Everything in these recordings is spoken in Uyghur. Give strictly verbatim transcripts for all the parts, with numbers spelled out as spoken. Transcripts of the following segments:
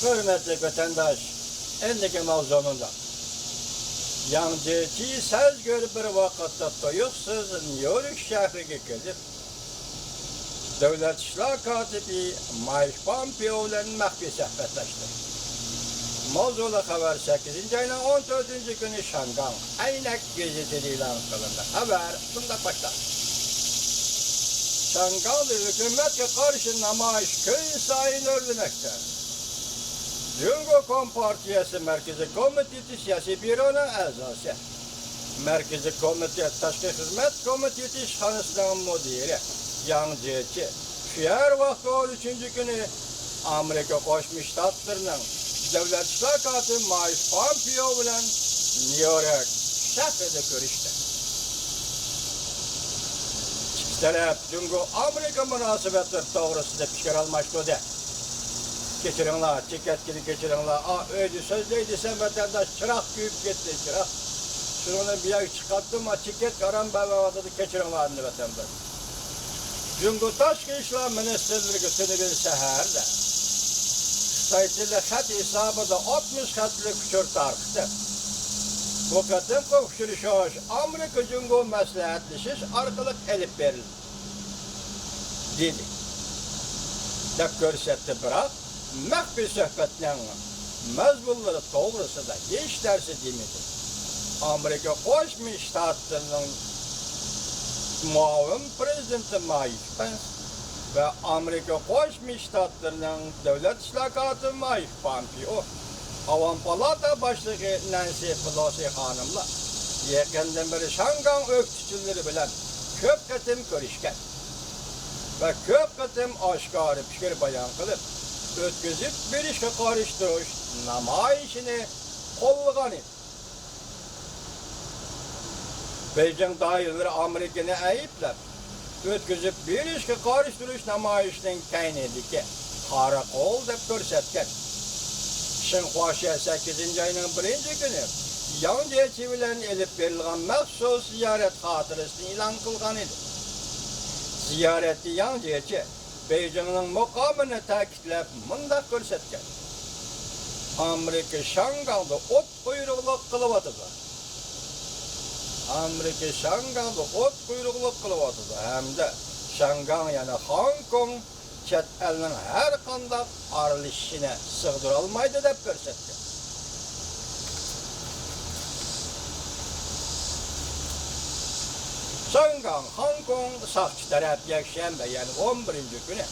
ھۆرمەتلىك ۋەتەنداش، ئەندىكى ماۋزۇ مۇنداق. ياڭ جيېچى سەزگۈر بىر ۋاقىتتا تۇيۇقسىز نيۇ يورك شەھىرىگە كېلىپ، دۆلەت ئىشلار كاتىپى مايك پامپېئو بىلەن مەخپىي سۆھبەتلەشتى. ماۋزۇلۇق خەۋەر سەككىزىنچى ئاينىڭ ئون تۆتىنچى كۈنى شياڭگاڭ ئەينەك گېزىتىدە ئېلان قىلىندى. خەۋەر مۇنداق باشلانغان. شياڭگاڭدا ھۆكۈمەتكە قارشى نامايىش كۈنسايىن ئۆرلىمەكتە. جۇڭگو كومپارتىيەسى مەركىزىي كومىتېتى سىياسىي بيۇرونىڭ ئەزاسى، مەركىزىي كومىتېت تاشقى خىزمەت كومىتېتى ئىشخانىسىنىڭ مۇدىرى ياڭ جيېچى شۇ يەر ۋاقتى ئون ئۈچىنچى كۈنى ئامېرىكا قوشما شتاتلىرىنىڭ دۆلەت ئىشلار كاتىپى مايك پامپېئو بىلەن نيۇ يورك شەھىرىدە كۆرۈشتى. ئىككى تەرەپ جۇڭگو ئامېرىكا مۇناسىۋەتلىرى توغرىسىدا پىكىر ئالماشتۇردى. كەچۈرۈڭلار، چېكەتكىنى كەچۈرۈڭلار. ئا، ئۆيدە سۆزلەي دېسەم، ۋەتەنداش، چىراغ كۆيۈپ كەتتى، چىراغ. شۇنىڭ بىلەن بۇ يەرگە چىقاتتىم، ئا، چېكەتكە ئاران بەرمەيۋاتىدۇ، كەچۈرۈڭلار ئەمدى ۋەتەنداش. جۇڭگو تاشقى ئىشلار مىنىستىرلىكى تۈنۈگۈن سەھەردە خىتاي تىلى خەت ھېسابىدا ئاتمىش خەتلىك ئۇچۇر تارقىتىپ، بۇ قېتىمقى ئۇچرىشىش ئامېرىكا جۇڭگو مەسلىھەتلىشىش ئارقىلىق ئېلىپ بېرىلدى. دېدى، دەپ كۆرسەتتى، بىراق مەخپىي سۆھبەتنىڭ مەزمۇنلىرى توغرىسىدا ھېچ نەرسە دېمىدى. ئامېرىكا قوشما شتاتلىرىنىڭ مۇئاۋىن پىرېزىدېنتى مايك پېنس ۋە ئامېرىكا قوشما شتاتلىرىنىڭ دۆلەت ئىشلار كاتىپى مايك پامپېئو، ئاۋام پالاتا باشلىقى نەنسى پېلوسى خانىملار يېقىندىن بېرى شياڭگاڭ ئۆكتىچىلىرى بىلەن كۆپ قېتىم كۆرۈشكەن ۋە كۆپ قېتىم ئاشكارا پىكىر بايان قىلىپ، ئۆتكۈزۈپ بېرىشكە قارشى تۇرۇش نامايىشىنى قوللىغان ئىدى. بېيجىڭ دائىرىلىرى ئامېرىكىنى ئەيىبلەپ، ئۆتكۈزۈپ بېرىشكە قارشى تۇرۇش نامايىشىنىڭ كەينىدىكى قارا قول دەپ كۆرسەتكەن. شىنخۇا شيە سەككىزىنچى ئاينىڭ بىرىنچى كۈنى ياڭ جيېچى بىلەن ئېلىپ بېرىلغان مەخسۇس زىيارەت خاتىرىسىنى ئېلان قىلغان ئىدى. زىيارەتتە ياڭ جيېچى بېيجىڭنىڭ مۇقامىنى تەكىتلەپ مۇنداق كۆرسەتكەن: ئامېرىكا شياڭگاڭدا ئوت قۇيرۇقلۇق قىلىۋاتىدۇ. ئامېرىكا شياڭگاڭدا ئوت قۇيرۇقلۇق قىلىۋاتىدۇ ھەمدە شياڭگاڭ يەنى خوڭكوڭ چەت ئەلنىڭ ھەر قانداق ئارىلىشىشىنى سىغدۇرالمايدۇ دەپ كۆرسەتكەن. شياڭگاڭ، خوڭكوڭ ساقچى تەرەپ يەكشەنبە، يەنى ئون بىرىنچى كۈنى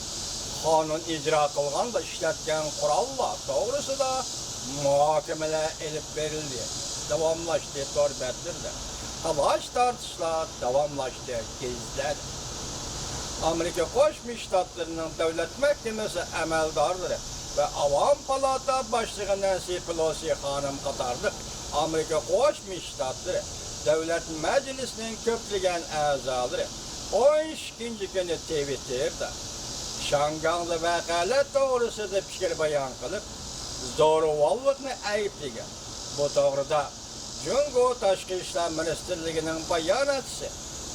قانۇن ئىجرا قىلغاندا ئىشلەتكەن قوراللار توغرىسىدا مۇھاكىمىلەر ئېلىپ بېرىلدى، داۋاملاشتى، تور بەتلىرىدە تالاش-تارتىشلار داۋاملاشتى، گېزىتلەردە. ئامېرىكا قوشما شتاتلىرىنىڭ دۆلەت مەھكىمىسى ئەمەلدارلىرى ۋە ئاۋام پالاتا باشلىقى نەنسى پېلوسى خانىم قاتارلىق ئامېرىكا قوشما شتاتلىرى دۆلەت مەجلىسىنىڭ كۆپلىگەن ئەزالىرى ئون ئىككىنچى كۈنى تىۋىتتېردا شياڭگاڭدا ۋەقەلەر توغرىسىدا پىكىر بايان قىلىپ، زورىۋاللىقنى ئەيىبلىگەن. بۇ توغرىدا جۇڭگو تاشقى ئىشلار مىنىستىرلىكىنىڭ باياناتچىسى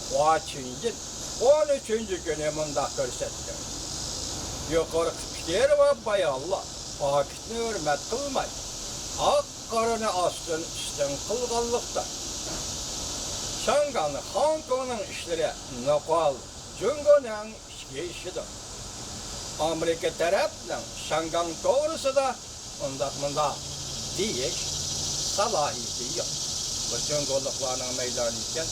خۇا چۈنجىن ئون ئۈچىنچى كۈنى مۇنداق كۆرسەتكەن: يۇقىرىقى پىكىر ۋە بايانلار پاكىتنى ھۆرمەت قىلماي، ئاق-قارىنى ئاستىن-ئۈستۈن قىلغانلىقتا، شياڭگاڭ، خوڭكوڭنىڭ ئىشلىرى نوقۇل جۇڭگونىڭ ئىچكى ئىشىدۇر. ئامېرىكا تەرەپنىڭ شياڭگاڭ توغرىسىدا ئۇنداق-مۇنداق دېيىش سالاھىيىتى يوق. بۇ جۇڭگولۇقلارنىڭ مەيدانى ئىكەن.